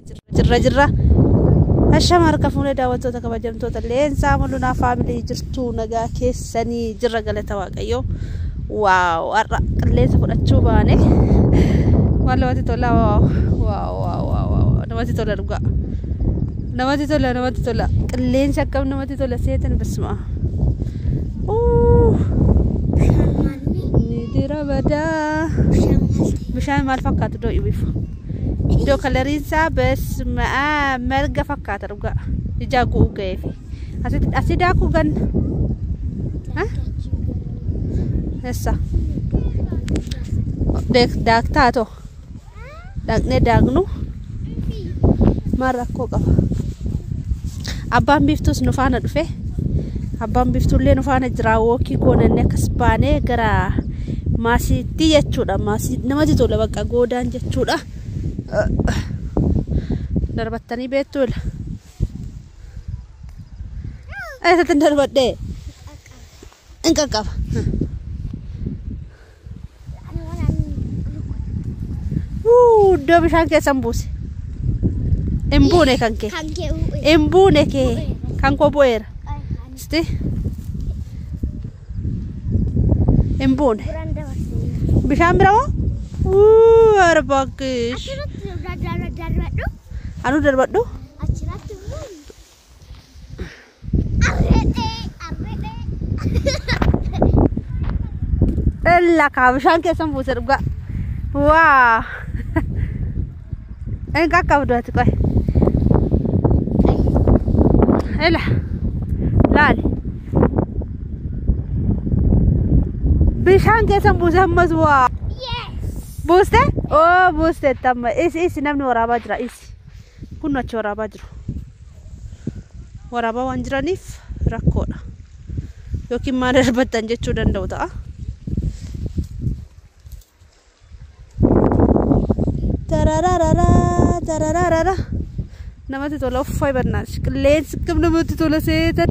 Jirra jirra. Ashama harka fuunee daawwattoota kabajamtoota Leensaa Mul'unaa Faamilii jirtu nagaa keessanii jirra galata Waaqayyoo. Waaw har'a qilleensa fudhachuu baane. Maal namatti tola waaw waaw waaw waaw namatti tola dhugaa. Namatti tola namatti tola qilleensi akkam namatti tola seetan basma. Ni dira badaa. Bishaan maal fakkaatu iddoo ibifu. Iddoo kalariin isaa basma marga fakkaata dhugaa. Ijaa gu'uu ga'eefi. Asii daakuu ganna. Eessa? Daaktaa too. Dhaqnee daaknu maal rakkoo qaba? Abbaan biiftuus nu faana dhufe. Abbaan biiftuullee nu faana jira. Wookii goonanne akkas baanee gara maasiitti jechuudha. Maasii namatti tola bakka goodaan jechuudha. Darbattanii beektu ila. Eessatti darbadhee? Hin qaqqaba. Iddoo bishaan keessa hin buuse. Hin buune kan kee. Hin buune kee. Kan koo bu'eera. Isti. Hin buune. Bishaan bira moo? Arbaakish. Anu darbadhu? Ella kaa bishaan keessa hin buuse dhugaa. Waa. Hin qaqqabdu ati qoy. Ela. Laali. Bishaan keessa hin buuse ammas waa. Buuste? Oo buuste tamma. Isi isi namni waraabaa jira isi. Kun achi waraabaa jiru. Waraabaa waan jiraniif rakkoodha. Yookiin maal darbattan jechuu danda'u ta'a. Tarararara tarararara. Namatti tola uffaa bannaash. Qilleensi akkam namatti tola seetan.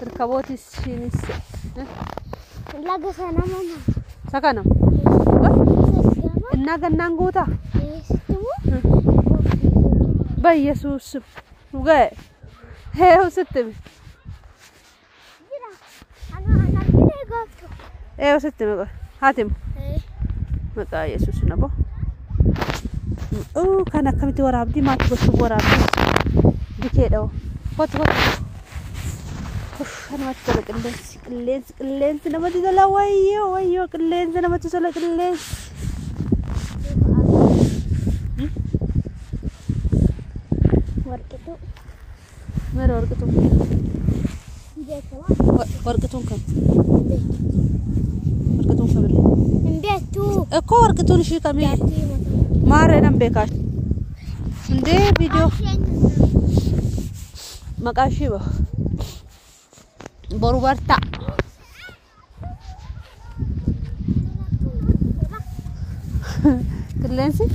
Irkabootis ishiinis. Laga sana mama. Isa kana. Innaa gannaan guutaa? Bayyesuus. Dhugaa. Hee sitti himi. Ee sitti himi. Haati himu. Maqaa Yesuus na bo. Kan akkamitti waraabdi maatti gochuuf waraabdi. Dikeedha hoo. Kottu kottu. Namatti tola qilleensi qilleensi qilleensi namatti tola wayyoo wayyoo qilleensi namatti tola qilleensi. Warqituu. Mara warqituun. Warqituun kam? Warqituun kamirre? Hin beektu. Ekkoo warqituun ishii kamii? Maarree nan beekaa. Indee viidiyoo maqaa ishii ba. Boru bartaa. Qilleensi?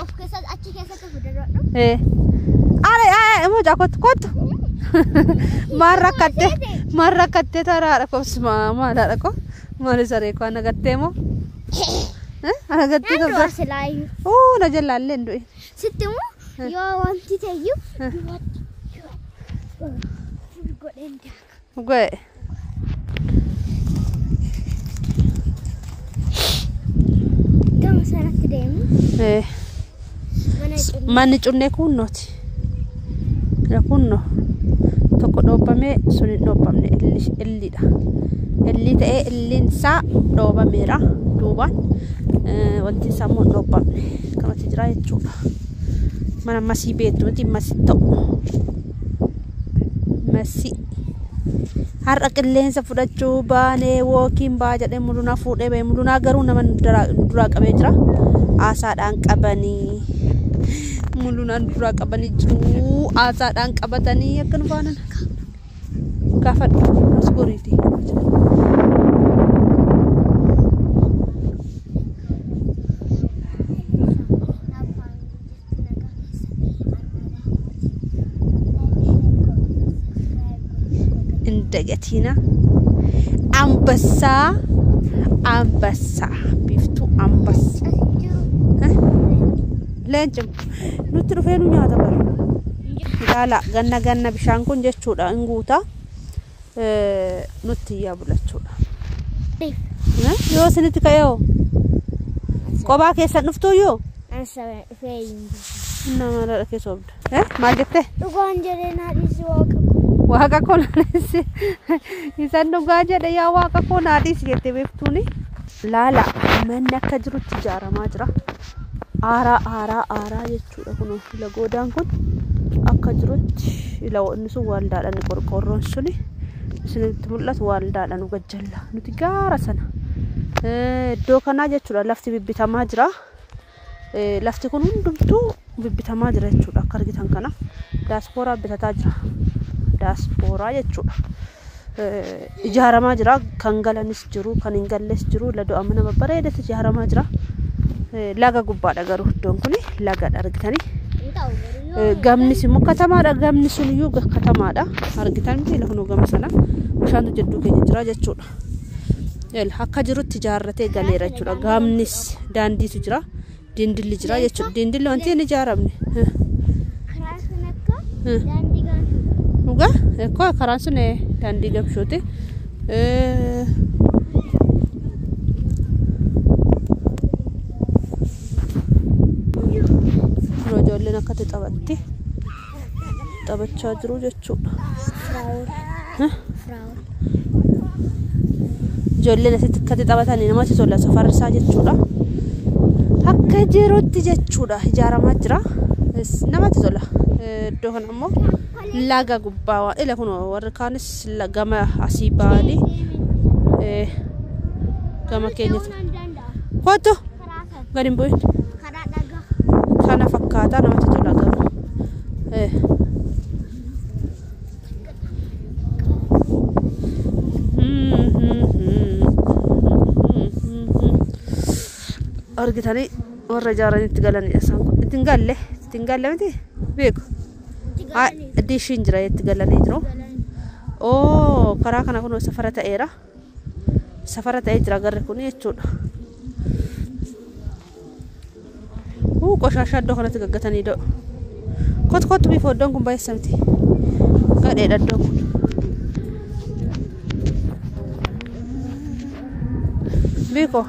Of keessatti achi keessatti fuudhadhu. Ee. Are are mucaa kottu kottu. Maal rakkatte maal rakkatte taraadha kobsuma maalaadha ko maali saree ko ana gattee moo? Ana gattee Nan turte. du'a silaayyuu. Uu na jallaallee hin du'in. Sitti immoo yoo wanti ta'eyyuu duratti godheen daaka. Go'e. Gama sanatti deemu. Ee. Mana cunnee. Manni cunnee kunnooti. Kunno tokko dhoobbamee sun hin dhoobbamne illiidha. Illii ta'ee illiin isaa dhoobameera duubaan wanti isaa immoo hin dhoobbamne kanatti jira jechuudha. Mana masii beektu miti masii ta'u. Masii. Har'a qilleensa fudhachuu baanee wookiin baa jedhee mulunaa fuudhee ba'e mulunaa garuu nama duraa qabee jira. Aasaadhaan qabanii. Mulunaan duraa qabanii jiru. Aasaadhaan qabatanii akka nu faanan. Gaafadhu as goriiti. Hin dagatiina. Ambassaa ambassaa biiftuu ambassaa. Leenci nutti dhufee nu nyaata bara. Ilaala ganna ganna bishaan kun jechuudha hin guuta. Nutti iyyaa bulachuudha. Yoo isinitti ka'ee hoo? Kophaa keessan dhuftuyyuu? Nama haadha keessa oobda. Maal jettee? Dhugaan jedhee naa dhiisi waaqa koo. Waaqa koo naa dhiisi. Isaan dhugaa jedhe yaa waaqa koo naa dhiisi jettee beektuuni. Laala manni akka jirutti ijaaramaa jira. Aaraa aaraa aaraa jechuudha kun lagoodaan kun akka jirutti ila inni sun waldaadhaan qorqoorroon suni isinitti mul'atu waldaadhaan nu gajjalla nuti gaara sana. Iddoo kanaa jechuudha lafti bibbitamaa jira. Lafti kun hundumtuu bibbitamaa jira jechuudha akka argitan kana. Daaspooraa bitataa jira. Daaspooraa jechuudha. Ijaaramaa jira kan galanis jiru kan hin galles jiru lado'a mana babbareedatti ijaaramaa jira. Laga gubbaadha garuu iddoon kun lagadha argitanii. Gamnis immoo katamaadha gamni sun iyyuu katamaadha argitan miti lafa gama sana bishaantu jidduu keenya jira jechuudha. Akka jirutti ijaarratee galeera jechuudha. Gamnis daandiitu jira dindilli jira jechuudha. Dindilli wanti hin ijaaramne. Karaan sun akka daandii gaamshuudha. Dhugaa ekkoo karaan sun daandii gamshuuti. Ijoolleen akkatti taphatti taphachaa jiru jechuudha. Ijoolleen asitti akkatti taphatanii namatti tola safarri isaa jechuudha. Akka jirutti jechuudha ijaaramaa jira. Namatti tola. Iddoo kana immoo laga gubbaa waan ila kun warri kaanis gama asii ba'anii gama keenyatti. Kottu gadi hin bu'in. Kana fakkaataa namatti tola garuu. Argitanii warra ijaaranitti galanidha isaan kun. Ittiin galle ittiin galle miti beeku. Diishiin jira itti galanii jiru. Oo karaa kana kun safara ta'eera. Safara ta'ee jira garri kun jechuudha. Qoshashaa iddoo kanatti gaggatanii da'u. Kottu kottu bifa iddoon kun baay'eessa miti. Gadheedha iddoon kun. Beeko.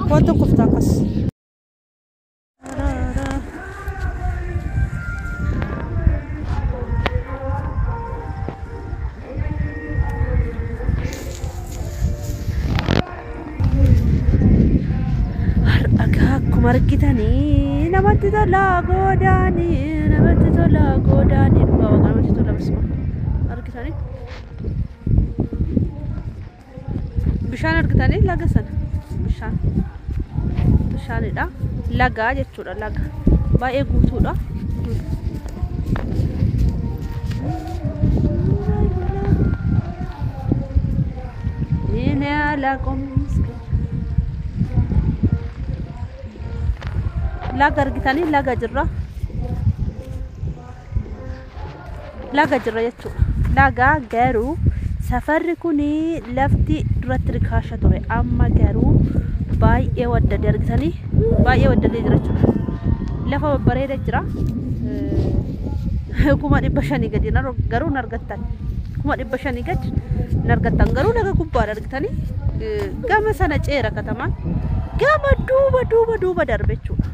Kottu kuftaa akkas. Akkuma argitanii namatti tola goodaanii namatti tola goodaanii dhugaa waaqa namatti tola basuma argitanii bishaan argitanii laga sana bishaan bishaanidha lagaa jechuudha laga baay'ee guutuudha. ላቆም Laga argitanii, laga jirra, laga jirra jechuudha. Laga garuu safarri kun lafti duratti rikaasha ture, amma garuu baay'ee waddadee, argitanii, baay'ee waddadee jira jechuudha. Lafa babbareeda jira. 500,000 gadi garuu hin argattan. 500,000 gadi hin argattan, garuu laga gubbaadha, argitanii, gama sana ceera katamaan gama duuba duuba duuba darbe jechuudha.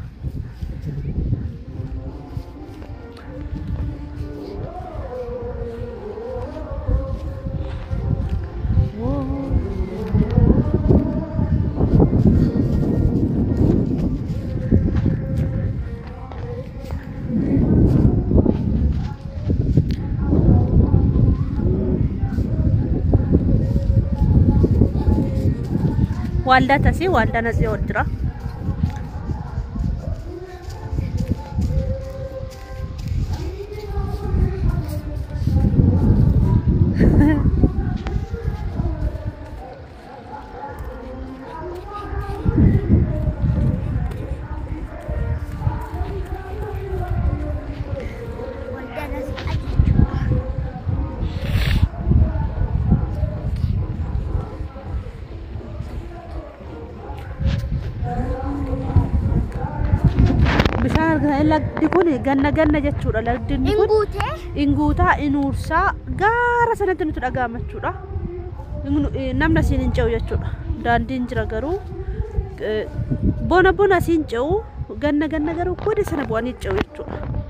Waldaa tasii waldaa nasii ol jira. Waldaa nasii jechuudha. Bishaan argitanii, lagdi kun ganna ganna jechuudha. Lagdi inni kun Inguutee. Inguutaa inuursaa gaara sanatti nuti dhaga'ama jechuudha. Namni asiin hin ce'u jechuudha. Daandiin jira garuu bona bona asiin ce'u, ganna ganna garuu goda sana bu'anii ce'u jechuudha.